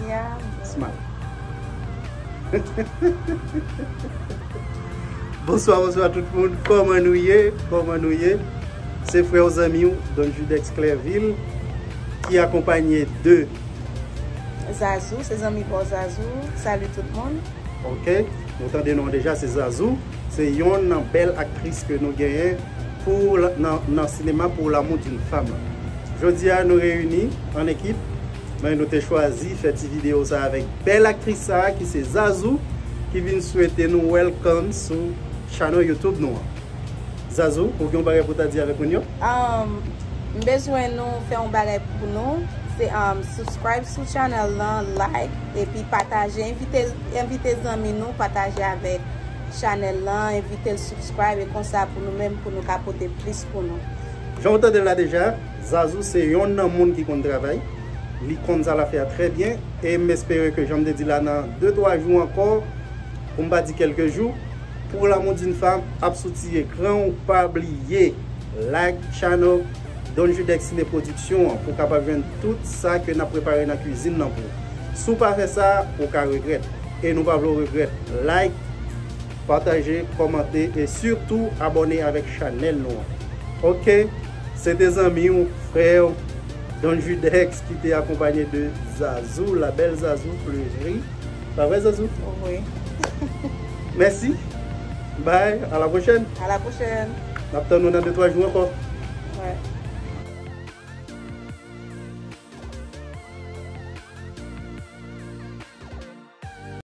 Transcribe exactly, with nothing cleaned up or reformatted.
Yeah. Smile. Bonswa, bonswa tout moun. Kòman nou ye? Kòman nou ye? Se frè w, zanmi w, Don Judex Clerville, ki akonpanye de Zazou, se zanmi pa w Zazou. Salut tout moun. Ok, nou tande non deja, se Zazou. Se yonn nan bèl aktris ke nou genyen pou la- nan, nan sinema Pour l'amour d'une femme. Jodi a nou reyini an ekip, men nou te chwazi fè ti videyo sa avèk bèl aktris sa ki se Zazou, ki vin swete nou welcome sou channel YouTube nou an. Zazou, ou gen yon bagay pou ta di avèk moun yo? Um, m bezwen nou fè yon bagay pou nou. Se um, subscribe sou channel lan, like, epi pataje. Envite, envite zanmi nou, pataje avèk channel lan, envite l subscribe, e konsa pou nou menm, pou nou ka pote plis pou nou. Jan w tande la deja, Zazou se yonn nan moun ki konn travay. Li konn sa l ap fè a trè byen. E m espere ke, jan m te di la, nan de twa jou ankò, pou m pa di kèlke jou, Pour l'amour d'une femme ap sou ti ekran w. Pa bliye like channel Don Judex Ciné Production an pou w kapab jwenn tout sa ke n ap prepare nan kwizin nan pou ou. Si w pa fè sa, ou ka regrèt. E nou pa vle w regrèt. Like, pataje, kòmante e sitou abòne avèk chanèl nou an. Ok, se te zanmi w, frè w, Don Judex ki te akonpanye de Zazou, la belle Zazou Fleury. Pa vre, Zazou? Wi. Mèsi. Bye, à la prochaine. À la prochaine. N ap tann nou nan de twa jou ankò. Ouais.